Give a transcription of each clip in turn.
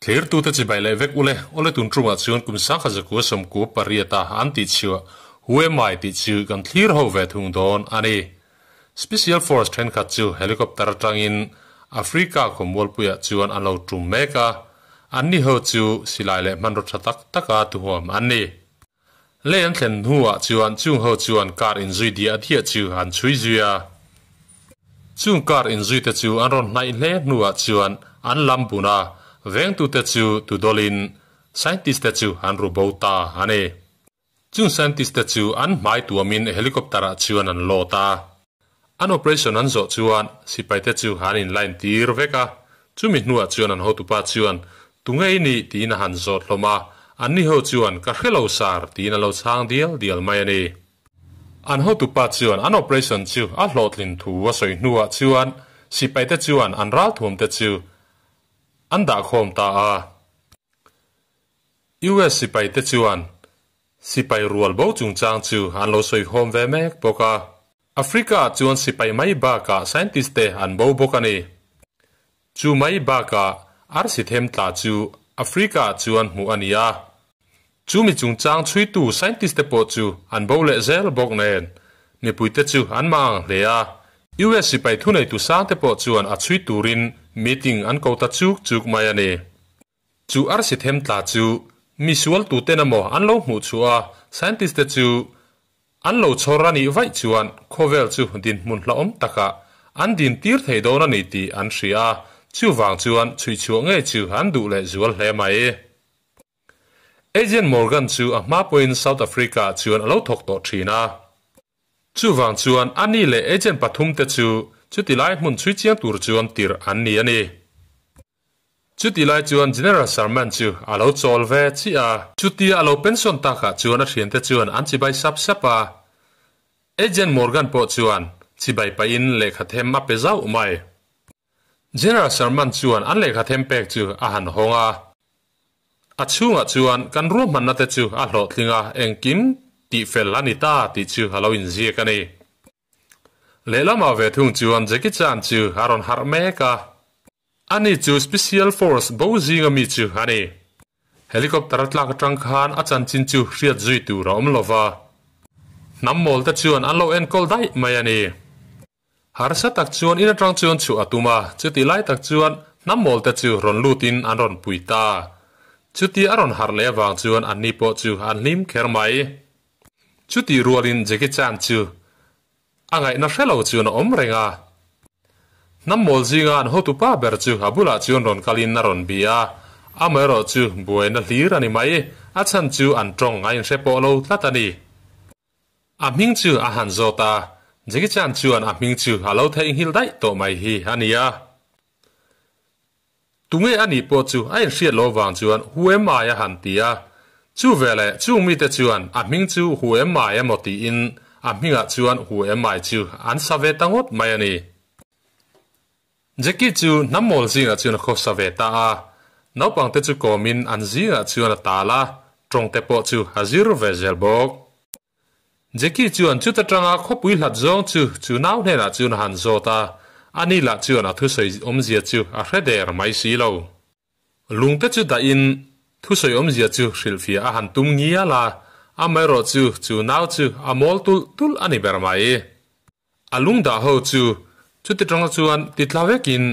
Thlirtute chibai leh vek ule, awle tun ṭumah chuan kum 1998 a an tih chhuah Who am I tih chu kan thlir ho ve thung dawn a ni. Special Force ṭhenkhat chu helicopter aṭangin Africa khawmualpuiah chuan an lo ṭum mek a, anni ho chu silai leh hmanraw ṭha tak taka tuhuam an ni. Lei an thlen hnuah chuan chung ho chuan car inzui diah diah chu an chhui zui a. Chung car inzui te chu an rawn hnaih hle hnuah chuan an lam bun a, vengtute chu tudawlin scientist te chu an ru bo ta a ni. Chung scientist te chu an hmai tuamin helicopter ah chuan an load a. An operation an zawh chuan sipai te chu an in line tir vek a, chumi hnuah chuan an hotupa chuan Tunge i nih? tiin a han zawt hlawm a, anni ho chuan Ka hre lo sir tiin a lo chhang dial dial mai a ni. An hotupa chuan an operation chu a hlawhtlin thu a sawi hnuah chuan sipai te chuan an ralthuam te chu an dahkhawm ta a. US sipai te chuan Sipai rual bo chungchang chu an lo sawikhawm ve mek bawk a. Africa ah chuan sipai mai bakah scientist te an bo bawk a ni. Chu mai bakah arsi them tla chu Africa ah chuan hmuh a ni a. Chu mi chungchang chhuitu scientist te pawh chu an bo leh zel bawk nen mipui te chu an mah ang hle a. US sipai thuneitu sang te pawh chuan a chhui turin meeting an ko ta chuk chuk mai a ni. Chu arsi them tla chu mi sual tuten emaw an lo hmuh chhuah a, scientist te chu an lo chhawr a nih vaih chuan khawvel chu dinhmun hlauhawm takah an din tir thei dawn a ni tih an hria a, chuvang chuan chhuihchhuah ngei chu an duh leh zual hle mai. Agent Morgan chu a hma pawhin South Africa ah chuan a lo thawk tawh thin a. Chuvang chuan a ni leh agent pathum te chu chuti lai hmun chhui chiang tur chuan tirh an ni a ni. Chuti lai chuan General Sherman chu a lo chawl ve chiah a. Chutia a lo pension takah chuan a thiante chuan an chibai sap sap a. Agent Morgan pawh chuan chibai pahin lehkha them a pe zauh mai. General Sherman chuan an lehkha them pek chu a han hawng a. A chhungah chuan kan ruahmanna te chu a hlawhtling a, engkim tihfel a ni ta tih chu a lo inziak a ni. Lehlamah ve thung chuan Jackie Chan chu a rawn harh mek a. Ani chu Special Force bo zinga mi chu a ni. Helicopter a tlak atang khan a chanchin chu hriat zui tur a awm lova. Hnam mawl te chuan an lo enkawl daih mai a ni. Harsa tak chuan in atang chuan chhuah a tum a, chuti lai tak chuan hnam mawl te chu rawn lutin an rawn pui ta. Chuti a rawn harh leh avang chuan anni pawh chu an hlim kher mai. Chutih rualin Jackie Chan chu a ngaihna hre lo chuan a awm reng a. Hnam mawl zinga an hotupa ber chu a bulah chuan rawn kalin a rawn bi a, amaherawh chu buaina hlir a ni mai, a chhan chu an tawng a inhre pawh lo tlat a ni. A hming chu a han zawt a, Jackie Chan chuan a hming chu a lo theihnghilh daih tawh mai hi a ni a. Tunge a nih pawh chu a inhriat loh vang chuan Who am I a han ti a. Chu veleh chung mite chuan a hming chu Who am I emaw tiin a hmingah chuan Who am I chu an sa ve ta ngawt mai a ni. Jackie chu hnam mawl zingah chuan a khawsa ve ta a. Naupangte chu kawmin an zingah chuan a tal a, tawngte pawh chu a zir ve zel bawk. Jackie chuan chuta tanga khawpui hlat zawng chu chu nau hnenah chuan a han zawt a, ani lah chuan a thusawi awmzia chu a hre der mai si lo. Lungte chu dahin thusawi awmzia chu hrilhfiah a han tum ngial a, amaherawh chu chu nau chu a mawl tulh tulh a ni ber mai. A lung dah ho chu chuti tanga chuan ti tla vekin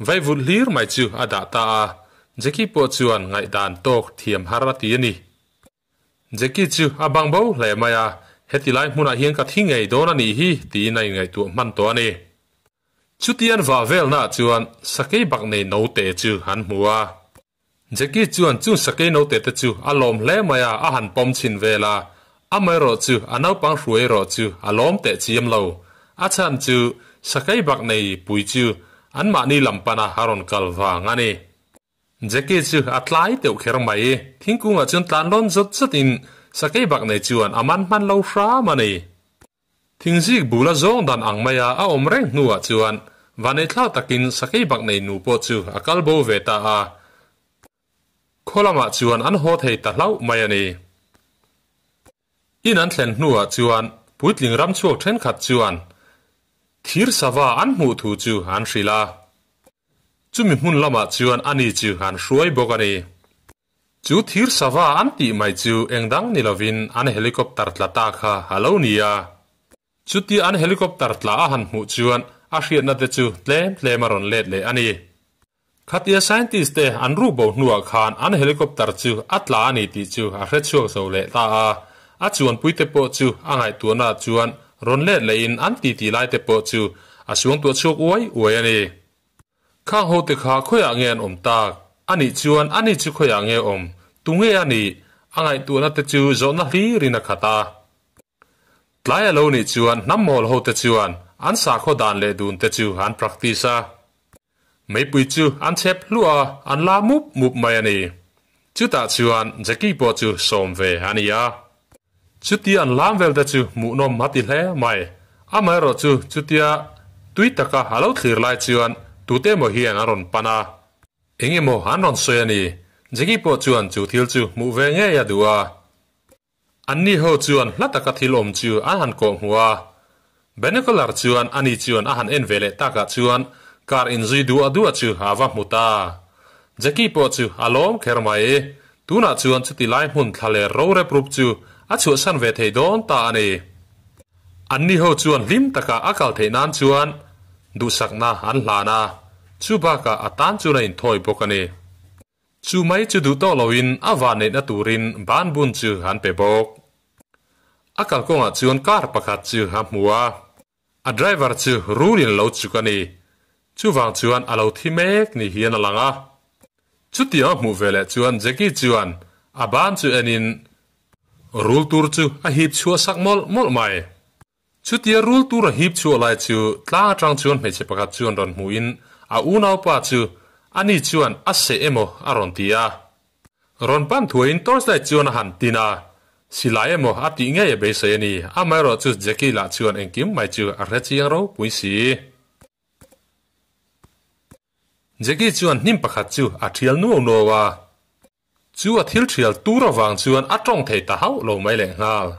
vaivut hlir mai chu a dah ta a, Jackie pawh chuan ngaihdan tawk thiam har a ti a ni. Jackie chu a bang bo hle mai a, heti lai hmunah hian ka thi ngei dawn a nih hi tiin a inngaihtuah hman tawh a ni. Chutian vah velnaah chuan sakei bak nei note chu an hmu a. Jackie chuan chung sakei note te chu a lawm hle mai a, a han pawm chhin vel a, amaherawh chu a naupang hruai erawh chu a lawm teh chiam lo. A chhan chu sakei bak nei pui chu anmahni lam pana a rawn kal vang a ni. Jackie chu a tlai deuh kher mai. Thingkungah chuan tlan rawn zawt zawtin sakei bak nei chuan a man hman lo hram a ni. Thingzik bula zawng dan ang maia a awm reng hnuah chuan vaneihthlak takin sakei bak nei nu pawh chu a kal bo ve ta a. Khaw lamah chuan an haw thei ta hlauh mai a ni. In an thlen hnuah chuan puitling ram chhuak thenkhat chuan thir sava an hmuh thu chu an hrilh a. Chumi hmun lamah chuan ani chu an hruai bawk a ni. Chu thir sava an tih mai chu engdang ni lovin an helicopter tla ta kha a lo ni a. Chutia an helicopter tla a han hmuh chuan a hriatna te chu tlem tlem a rawn let leh a ni. Khatia scientist te an ruk bo hnuah khan an helicopter chu a tla a ni tih chu a hre chhuak zo leh ta a. A chuanpui te pawh chu a ngaihtuahna chuan rawn let lehin an titi lai te pawh chu a suangtuah chhuak uai uai a ni. Khang ho te kha khawiah nge an awm tak? A nih chuan ani chu khawiah nge awm? Tunge a nih? A ngaihtuahna te chu zawhna hlirin a khat a. Tlai a lo nih chuan hnam mawl ho te chuan an sakhaw dan leh dun te chu an practice a. Meipui chu an chhep hluah a, an la mup mup mai a ni. Chutah chuan Jackie pawh chu sawm ve a ni a. Chutia an lam vel te chu hmuhnawm a ti hle mai. Amaherawh chu chutia tui taka a lo thlir lai chuan tute emaw hian an rawn pan a. Eng emaw an rawn sawi a ni. Jackie pawh chuan chu thil chu hmuh ve ngei a duh a. Anni ho chuan hla taka thil awm chu an han kawh hmuh a. Binocular chuan ani chuan a han en ve leh takah chuan car inzui duah duah chu a va hmu ta. Jackie pawh chu a lawm kher mai. Tunah chuan chuti lai hmun thla leh ro rep rup chu a chhuahsan ve thei dawn ta a ni. Anni ho chuan hlim taka a kal theih nan chuan duhsakna an hlan a, chu bakah a tan chuan a inthawi bawk a ni. Chu mai chu duh tawh loin a vanneihna turin ban bun chu an pe bawk. A kalkawngah chuan car pakhat chu a hmu a, a driver chu rulin lo chuk a ni. Chuvang chuan a lo thi mek ni hian a lang a. Chutiang a hmuh veleh chuan Jackie chuan a ban chu enin rul tur chu a hip chhuah sak mawlh mawlh mai. Chutia rul tur a hip chhuah lai chu tlang atang chuan hmeichhe pakhat chuan rawn hmuhin a unaupa chu ani chuan a seh emaw a rawn ti a. Rawn pan thuaiin torchlight chuan a han tin a, silai emaw a tih ngei a beisei a ni. Amaherawh chu Jackie lah chuan engkim mai chu a hre chiang ropui si. Jackie chuan hnim pakhat chu a thial nuau nuau a. Chu a thil thial tur avang chuan a tawng thei ta hauh lo mai lehnghal.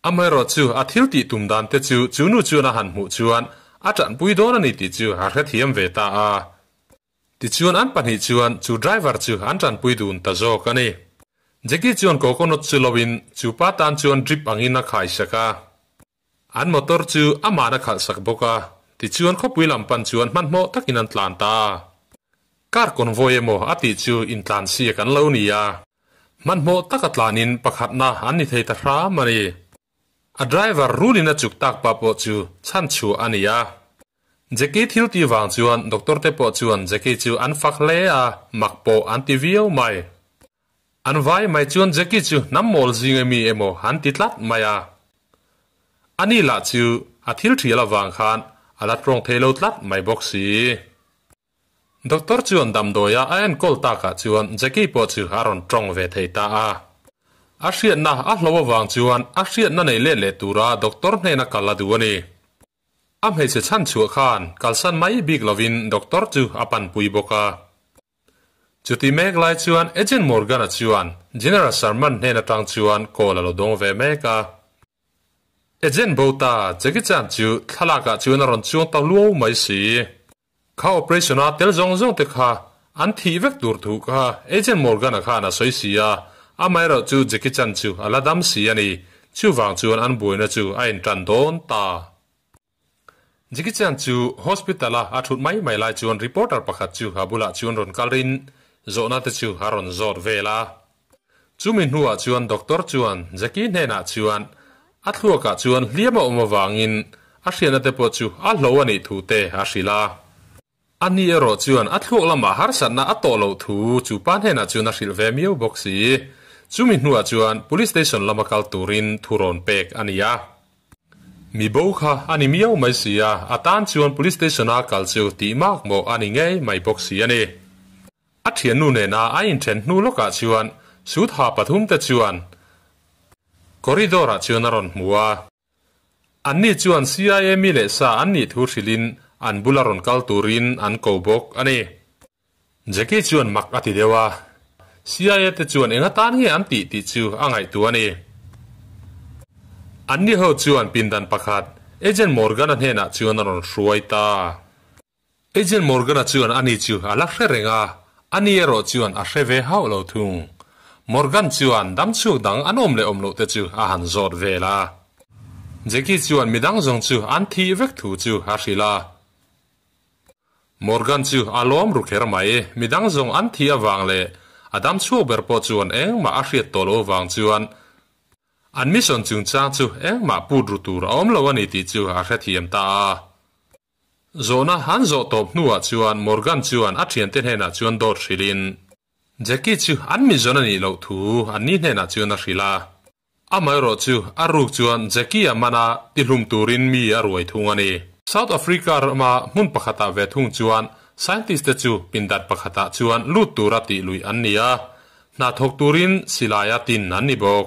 Amaherawh chu a thil tih tum dan te chu chu nu chuan a han hmuh chuan a tanpui dawn a ni tih chu a hrethiam ve ta a. Tichuan an pahnih chuan chu driver chu an tanpui dun ta zawk a ni. Jackie chuan coconut chu loin chu pa tan chuan drip angin a khaisak a. An motor chu ama'n a khalhsak bawk a, tichuan khawpui lam pan chuan hmanhmawh takin an tlan ta a. Car convoy emaw a tih chu intlan siak an lo ni a. Hmanhmawh taka tlanin pakhatna an ni thei ta hram a ni. A driver rulin a chuk tak pa pawh chu chhan chhuah a ni a. Jackie thil tih vang chuan doctor te pawh chuan Jackie chu an fak hle a, mak pawh an ti viau mai. An vai mai chuan Jackie chu hnam mawl zing emi emaw an ti tlat mai a. Ani lah chu a thil thial avang khan a la tawng thei lo tlat mai bawk si. Doctor chuan damdawia a enkawl takah chuan Jackie pawh chu a rawn tawng ve thei ta a. A hriatna a hlo avang chuan a hriatna nei let leh tura doctor hnena kal a duh a ni. A hmeichhe chhan chhuah khan kalsan mai bik lovin doctor chu a panpui bawk a. Chuti mek lai chuan Agent Morgan-a chuan General Sherman hnen atang chuan call a lo dawng ve mek a. Agent bo ta Jackie Chan chu thlalakah chuan a rawn chuang ta luau mai si. Kha operation-a tel zawng zawng te kha an thih vek tur thu kha Agent Morgan-a khan a sawi si a, amaherawh chu Jackie Chan chu a la dam si a ni. Chuvang chuan an buaina chu a intan dawn ta. Jackie Chan chu hospital a a thut mai mai lai chuan reporter pakhat chu a bulah chuan rawn kal rin zawhna te chu a rawn zawt vel a. Chumi hnuah chuan doctor chuan Jackie hnenah chuan a thluakah chuan hliam a awm avangin a hriatna te pawh chu a hlo a nih thu te a hrilh a. Ani erawh chuan a thluak lamah harsatna a tawh loh thu chu pa hnenah chuan a hrilh ve miau bawk si. Chumi hnuah chuan Police Station lama kal turin thu rawn pek a ni a. Mi bo kha a ni miau mai si a, a tan chuan Police Station-a kal chu tih mak mawh a ni ngei mai bawk si a ni. A thiannu nena a inthen hnu lawkah chuan suit ha pathumte chuan corridor-ah chuan a rawn hmu a. Anni chuan CIA mi leh sa an nih thu hrilhin an bula rawn kal turin an ko bawk a ni. Jackie chuan mak a ti deuh a, CIA te chuan eng atan nge an tih tih chu a ngaihtuah a ni. Anni ho chuan pindan pakhat Agent Morgan-a hnenah chuan a rawn hruai ta. Agent Morgan-a chuan ani chu a la hre reng a, ani erawh chuan a hre ve hauh lo thung. Morgan chuan damchhuak dang an awm leh awm loh te chu a han zawt vel a. Jackie chuan midang zawng chu an thih vek thu chu a hrilh a. Morgan chu a lawm ru kher mai, midang zawng an thih avang leh a damchhuak ber pawh chuan engmah a hriat tawh lo avang chuan An mission chungchang chu engmah put ru tur a awm lo a ni tih chu a hrethiam ta a. Zawhna an zawh tawp hnuah chuan Morgan chuan a thiante hnenah chuan dawt hrilhin Jackie chu an mizawn a nih loh thu anni hnenah chuan a hrilh a. Amaherawh chu a ruk chuan Jackie a man a, tihlum turin mi a ruai thung a ni. South Africa rama hmun pakhatah ve thung chuan scientist te chu pindan pakhatah chuan lut tura tih luih an ni a. Hna thawk turin silaia tin an ni bawk.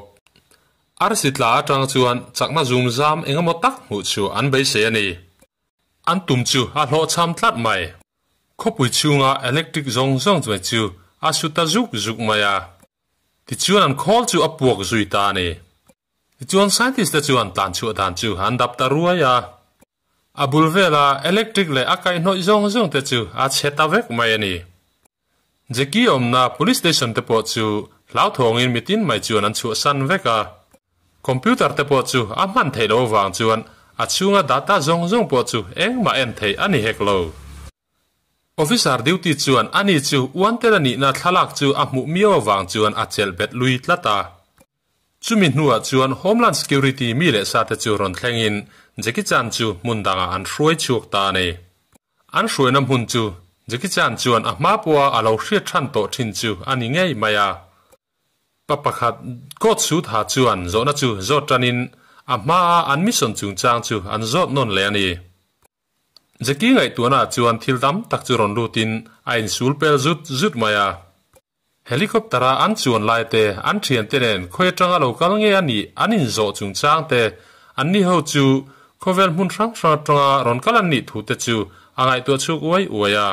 Arsi tla atang chuan chakna zum zam eng emaw tak hmuh chu an beisei a ni. An tum chu a hlawhchham tlat mai. Khawpui chhunga electric zawng zawng chuai chu a su ta zuk zuk mai a. Tichuan an khawl chu a puak zui ta a ni. Tichuan scientist te chuan tlan chhuah dan chu an dap ta ruai a. A bul vela electric leh a kaihhnawih zawng zawng te chu a chhe ta vek mai a ni. Jackie awmna police station te pawh chu hlauthawngin mitin mai chuan an chhuahsan vek a. Computer te pawh chu a hman theih loh avang chuan a chhunga data zawng zawng pawh chu engmah en theih a ni hek lo. Officer duty chuan ani chu uantel a nihna thlalak chu a hmuh miau avang chuan a chelh bet lui tlat a. Chumi hnuah chuan Homeland Security mi leh sa te chu rawn thlengin Jackie Chan chu hmun dangah an hruai chhuak ta a ni. An hruaina hmun chu Jackie Chan chuan a hma pawha a lo hriat than tawh thin chu a ni ngei mai a. Pa pakhat coat suit ha chuan zawhna chu zawt tanin a hmaa an mission chungchang chu an zawt nawn leh a ni. Jackie ngaihtuahnaah chuan thil tam tak chu rawn lutin a insul pel zut zut mai a. Helicopter-a an chuan lai te, an thiante nen khawi atanga lo kal nge a nih an inzawh chungchang te, anni ho chu khawvel hmun hrang hrang atanga rawn kal an nih thu te chu a ngaihtuah chhuk uai uai a.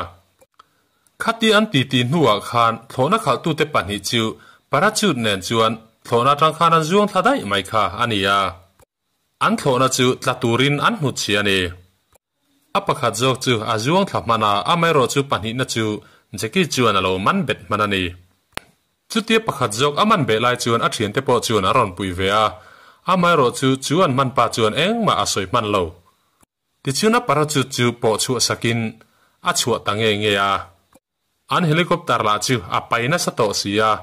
Khati an titi hnuah khan thlawhna khalhtute pahnih chu parachute nen chuan thlawhna atang khan an zuang thla daih mai kha a ni a. An thlawhna chu tla turin an hmu chhi a ni. A pakhat zawk chu a zuang thla hman a, amaherawh chu pahnihna chu Jackie chuan a lo man bet hman a ni. Chutia pakhat zawk a man beh lai chuan a thiante pawh chuan a rawn pui ve a, amaherawh chu chu an man pa chuan engmah a sawi hman lo. Tichuan a parachute chu pawh chhuah sakin a chhuah ta nge nge a. An helicopter lah chu a pai nasa tawh si a.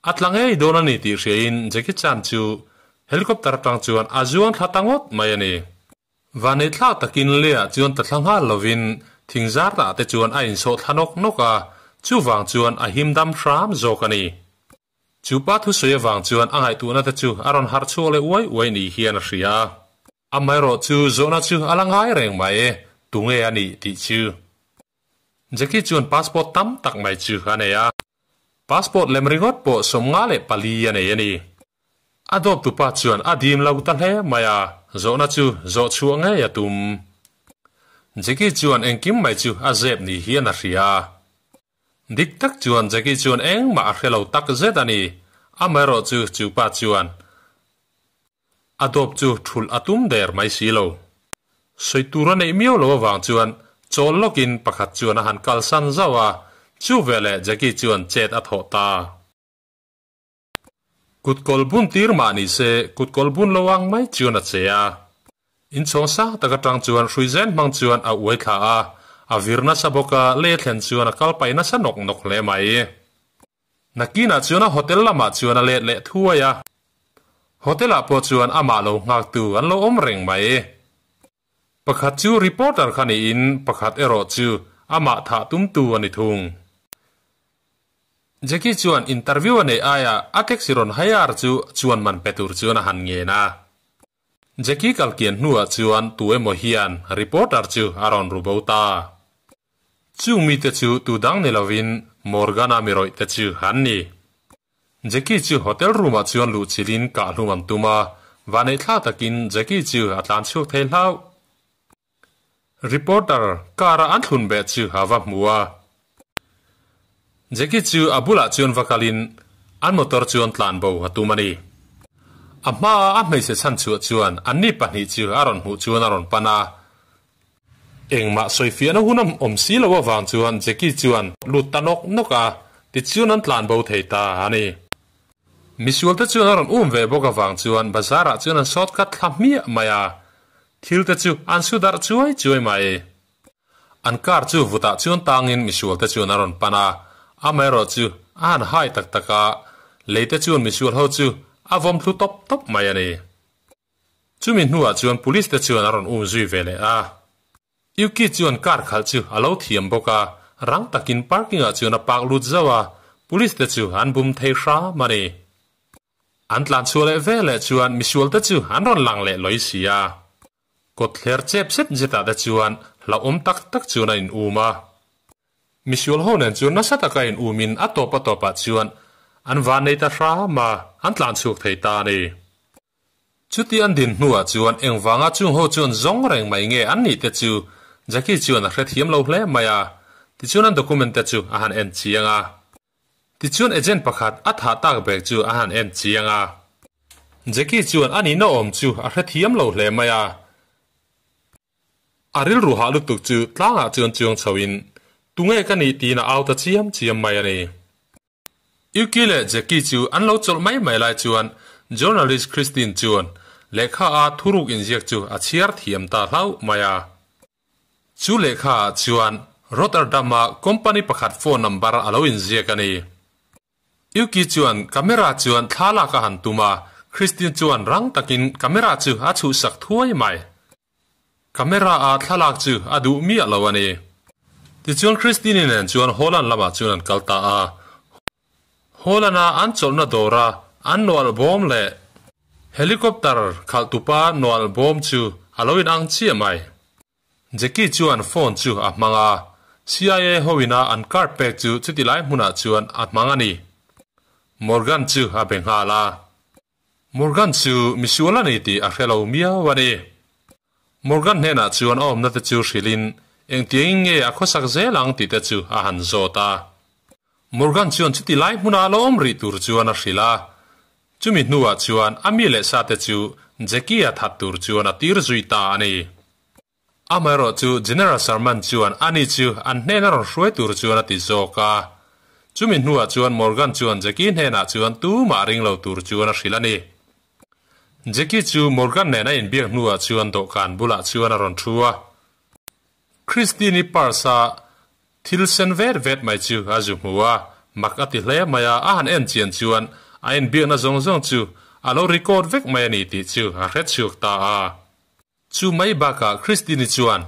A tla ngei dawn a ni tih hriain Jackie Chan chu helicopter atang chuan a zuang thla ta ngawt mai a ni. Vanei thlak takin Leah chuan ta thla nghal lovin thingzar tah te chuan a insawh thla nawk nawk a, chuvang chuan a him dam hram zawk a ni. Chu pa thusawi avang chuan a ngaihtuahna te chu a rawn harh chhuak leh uai uai ni hian a hria a. Amaherawh chu zawhna chu a la ngai reng mai, tunge a nih tih chu. Jackie chuan passport tam tak mai chu a nei a, passport lem ringawt pawh 54 a nei a ni. A dawptupa chuan a dim lo ta hle mai a, zawhna chu zawh chhuah ngei a tum. Jackie chuan engkim mai chu a zep ni hian a hria. Dik tak chuan Jackie chuan engmah a hre lo tak zet a ni, amaherawh chu chupa chuan A dawp chu thulh a tum der mai si lo. Sawi tur a neih miau lo avang chuan chawl lawkin pakhat chuan a han kalsan zauh a, chu veleh Jackie chuan chet a thawh ta. Kutkawl bun tir mah ni se kutkawl bun lo ang mai chuan a che a. Inchhawng sang tak atang chuan hruizen hmang chuan a uai thla a, a vir nasa bawk a, lei a thlen chuan a kal paih nasa nawk nawk hle mai. Nakinah chuan a hotel lamah chuan a let leh thuai a, hotel ah pawh chuan amah lo nghaktu an lo awm reng mai. Pakhat chu reporter kha niin pakhat erawh chu amah thah tumtu a ni thung. Jackie chuan interview a neih aiah a taxi rawn hire chu chuan man pe tur chuan a han ngen a. Jackie kalkian hnuah chuan tu emaw hian reporter chu a rawn ru bo ta. Chung mite chu tu dang ni lovin Morgan-a mi rawih te chu an ni. Jackie chu hotel room-ah chuan luh chilhin kah hlum an tum a, vanneih thla takin Jackie chu a tlan chhuak thei hlauh. Reporter car-a an thlun beh chu a va hmu a. Jackie chu a bulah chuan va kalin an motor chuan tlan bo a tum a ni. A hmaa a hmeichhe chhan chhuah chuan anni pahnih chu a rawn hmuh chuan a rawn pan a. Engmah sawifiahna hun a awm si loh avang chuan Jackie chuan lut ta nawk nawk a, tichuan an tlan bo thei ta a ni. Misualte chuan a rawn um ve bawk avang chuan bazar ah chuan an sawt khat thla hmiah mai a, thil te chu an su darh chuai chuai mai. An car chu vutah chuan tangin misualte chuan a rawn pan a, amaherawh chu a han hai tak tak a, lei te chuan misual ho chu a vawm thlu tawp tawp mai a ni. Chumi hnuah chuan police te chuan a rawn um zui ve leh a. Yuki chuan car khalh chu a lo thiam bawk a, rang takin parking ah chuan a park lut zauh a, police te chu an bum thei hram a ni. An tlan chhuah leh ve leh chuan misual te chu an rawn lang leh lawi si a. Kawt thler chep zet zetah te chuan hlauhawm tak tak chuan a in um a. Misual ho nen chuan nasa taka in umin a tawp a tawpah chuan an van nei ta hram a, an tlan chhuak thei ta a ni. Chuti an din hnuah chuan engvanga chung ho chuan zawng reng mai nge an nih te chu Jackie chuan a hrethiam lo hle mai a, tichuan an document te chu a han en chiang a. Tichuan agent pakhat a thah tak bek chu a han en chiang a. Jackie chuan a nihna awm chu a hrethiam lo hle mai a. A rilru hah lutuk chu tlangah chuan chuang chhoin tunge ka nih tiin a au ta chiam chiam mai a ni. Yuki leh Jackie chu an lo chawlh mai mai lai chuan journalist Christine chuan lehkha a thuruk inziak chu a chhiar thiam ta hlauh mai a. Chu lehkha ah chuan Rotterdam-a company pakhat phone number a lo inziak a ni. Yuki chuan camera chuan thla lak a han tum a, Christine chuan rang takin camera chu a chhuhsak thuai mai. Camera a thlalak chu a duh miah lo a ni. Tichuan Christine-i nen chuan Holland lamah chuan an kal ta a. Holland-a an chawlhna dawra an nualh bawm leh helicopter khalhtupa nualh bawm chu a lo inang chiah mai. Jackie chuan phone chu a hmang a, CIA hoina an card pek chu chuti lai hmunah chuan a hmang a ni. Morgan chu a be nghal a. Morgan chu misual a ni tih a hre lo miau a ni. Morgan hnenah chuan a awmna te chu hrilhin engtiangin nge a khawsak zel ang tih te chu a han zawt a. Morgan chuan chuti lai hmuna lo awm rih tur chuan a hrilh a. Chumi hnuah chuan a mi leh sa te chu Jackie-a that tur chuan a tir zui ta a ni. Amaherawh chu General Sherman chuan ani chu an hnena rawn hruai tur chuan a ti zawk a. Chumi hnuah chuan Morgan chuan Jackie hnenah chuan tumah ring lo tur chuan a hrilh a ni. Jackie chu Morgan nen a inbiak hnuah chuan dawhkan bulah chuan a rawn thu a. Christine-i purse-a thil sen vet vet mai chu a zu hmu a, mak a ti hle mai a, a han en chian chuan a inbiakna zawng zawng chu a lo record vek mai a ni tih chu a hre chhuak ta a. Chu mai bakah Christine-i chuan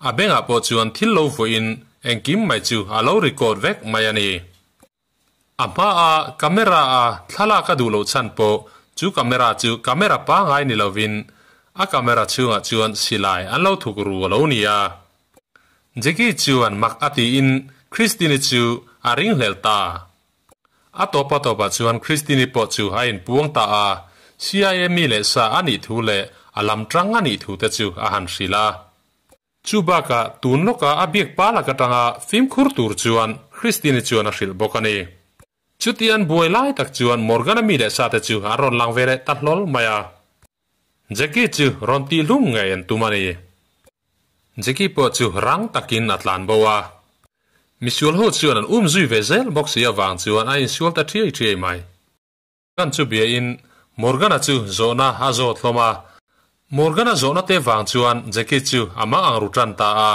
a bengah pawh chuan thil lo vuahin engkim mai chu a lo record vek mai a ni. A hmaa camera a thlalak a duh loh chhan pawh chu camera chu camera pangai ni lovin a camera chhungah chuan silai an lo thuk ru a lo ni a. Jackie chuan mak a tiin Christine-i chu a ringhlel ta. A tawp a tawpah chuan Christine-i pawh chu a inpuang ta a, CIA mi leh sa a nih thu leh a lam tang a nih thu te chu a han hrilh a. Chu bakah tun lawka a biak pa lak atanga fimkhur tur chuan Christine-i chuan a hrilh bawk a ni. Chuti an buai lai tak chuan Morgan-a mi leh sa te chu an rawn lang ve leh ta hlawl mai a. Jackie chu rawn tihhlum ngei an tum a ni. Jackie pawh chu rang takin a tlan bo a. Misual ho chuan an um zui ve zel bawk si avang chuan a insual ta thiai thiai mai. Morgan chu biain Morgan-a chu zawhna a zawt hlawm a. Morgan-a zawhna te vang chuan Jackie chu a mang ang ru tan ta a,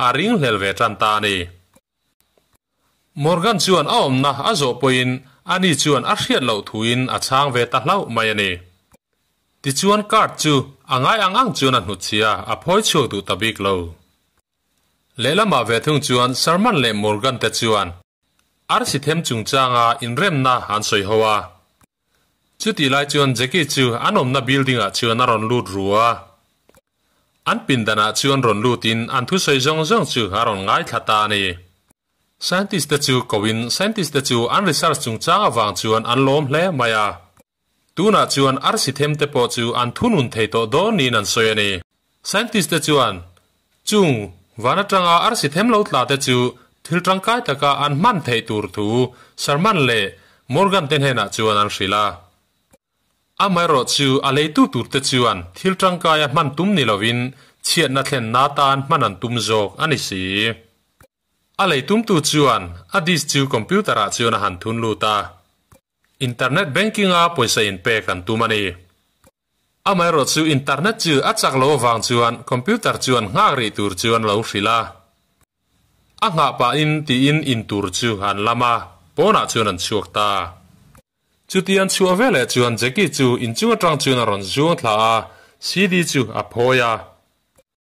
a ringhlel ve tan ta a ni. Morgan chuan a awmna a zawh pawhin ani chuan a hriat loh thuin a chhang ve ta hlauh mai a ni. Tichuan card chu a ngai ang ang chuan a hnutchhia a phawi chhuak duh ta bik lo. Lehlamah ve thung chuan Sherman leh Morgan te chuan arsi them chungchanga inremna an sawi ho a. Chutih lai chuan Jackie chu an awmna building ah chuan a rawn lut ru a. An pindanah chuan rawn lutin an thusawi zawng zawng chu a rawn ngaithla ta a ni. Scientist te chu koin scientist te chu an research chungchang avang chuan an lawm hle mai a. Tunah chuan arsi them te pawh chu an thunun thei tawh dawn niin an sawi a ni. Scientist te chuan chung van atanga arsi them lo tla te chu thil tangkai taka an hman theih tur thu Sherman leh Morgan te hnenah chuan an hrilh a. Amaherawhchu a leitu tur te chuan thil tangkaia hman tum ni lovin Chhiatna thlenna tan hman an tum zawk a ni si. A lei tumtu chuan a disk chu computer ah chuan a han thun lut a. Internet banking a pawisa inpek an tum a ni. Amaherawh chu internet chu a chak lo avang chuan computer chuan nghak rih tur chuan lo hrilh a. A nghah pahin tiin in tur chu an lam a, pawnah chuan an chhuak ta. Chuti an chhuah veleh chuan Jackie chu inchung atang chuan a rawn zuang thla a, CD chu a phawi a.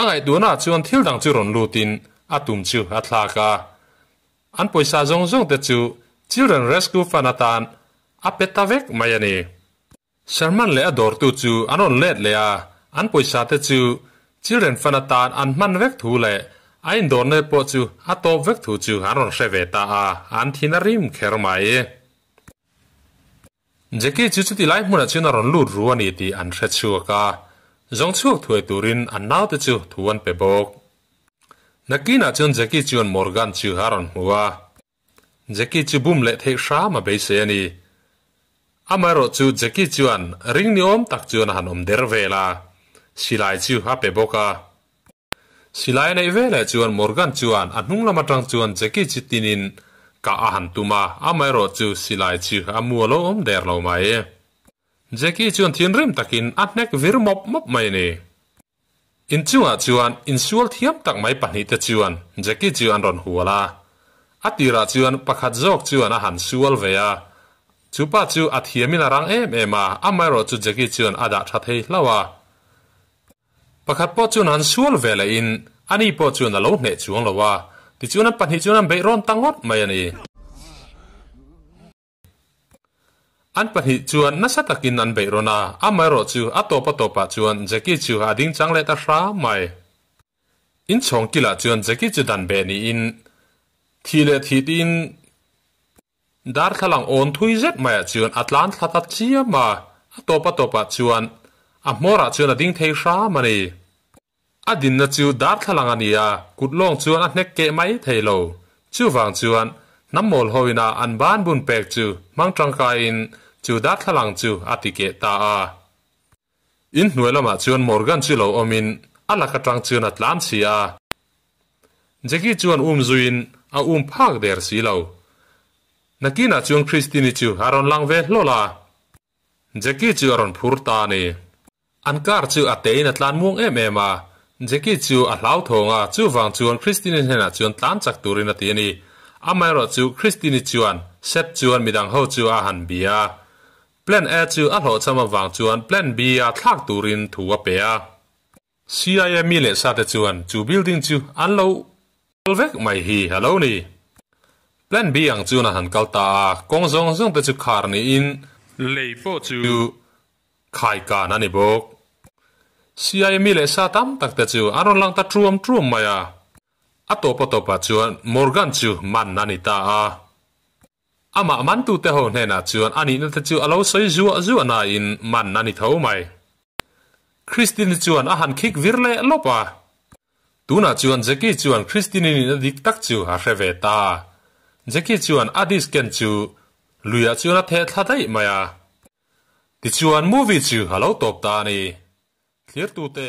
A ngaihtuahnaah chuan thil dang chu rawn lutin a tum chu a thlak a. An pawisa zawng zawng te chu Children Rescue Fund atan a pe ta vek mai a ni. Sherman leh a dawrtu chu an rawn let leh a, an pawisa te chu Children Fund atan an hman vek thu leh a indawrna te pawh chu a tawp vek thu chu an rawn hre ve ta a, an thin a rim kher mai. Jackie chu chuti lai hmunah chuan a rawn lut ru a ni tih an hre chhuak a, zawng chhuak thuai turin an naute chu thu an pe bawk. Nakinah chuan Jackie chuan Morgan chu a rawn hmu a, Jackie chu bum leh theih hram a beisei a ni. Amaherawh chu Jackie chuan ring ni awm tak chuan a han awm der vel a, silai chu a pe bawk a. Silai a neih veleh chuan Morgan chuan a hnung lam atang chuan Jackie chu tinin kah a han tum a, amaherawh chu silai chu a mu a lo awm der lo mai. Jackie chuan thinrim takin a hnek vir mawp mawp mai a ni. Inchungah chuan insual thiam tak mai pahnihte chuan Jackie chu an rawn hual a. A tirah chuan pakhat zawk chuan a han sual ve a, chu pa chu a thiamin a rang em em a, amaherawh chu Jackie chuan a dah tha thei hlauh a. Pakhat pawh chuan han sual ve leh in ani pawh chuan a lo hneh chuang lo a, tichuan an pahnih chuan an beih rawn ta ngawt mai a ni. An pahnih chuan nasa takin an beih rawn a, amaherawh chu a tawp a tawpah chuan Jackie chu a ding chang leh ta hram mai. Inchhawng kilah chuan Jackie chu dan beh niin thih leh thih tiin Darthlalang awn thui zet maiah chuan a tlan thla ta chiam a, a tawp a tawpah chuan a hmawrah chuan a ding thei hram a ni. A dinna chu darthlalang a ni a, kut lawng chuan a hnek keh mai thei lo. Chuvang chuan hnam mawl hoina an ban bun pek chu hmang tangkaiin chu darthlalang chu a ti keh ta a. In hnuai lamah chuan Morgan chu lo awmin a lak atang chuan a tlan chhi a. Jackie chuan um zuiin a um phak der si lo. Nakinah chuan Christine-i chu a rawn lang ve hlawl a. Jackie chu a rawn phur ta a ni. An car chu a tein a tlan muang em em a. Jackie chu a hlauthawng a, chuvang chuan Christine-i hnenah chuan tlan chak turin a ti a ni. Amaherawh chu Christine-i chuan Seth chuan midang ho chu a han bia a. Plan A chu a hlawhchham avang chuan Plan B a thlak turin thu a pe a. CIA mi leh sate chuan chu building chu an lo kal vek mai hi a lo ni. Plan B ang chuan a han kal ta a, kawng zawng zawng te chu khar niin lei pawh chu khai kan a ni bawk. CIA mi leh sa tam tak te chu an rawn lang ta truam truam mai a. A tawp a tawpah chuan Morgan chu man a ni ta a. Amah mantute ho hnenah chuan a nihna te chu a lo sawi zuah zuah nain man a ni tho mai. Christine chuan a han khik vir leh lawp a. Tunah chuan Jackie chuan Christine nihna dik tak chu a hre ve ta. Jackie chuan a disc ken chu luiah chuan a theh thla daih mai a. Tichuan movie chu a lo tawp ta a ni. Thlirtute.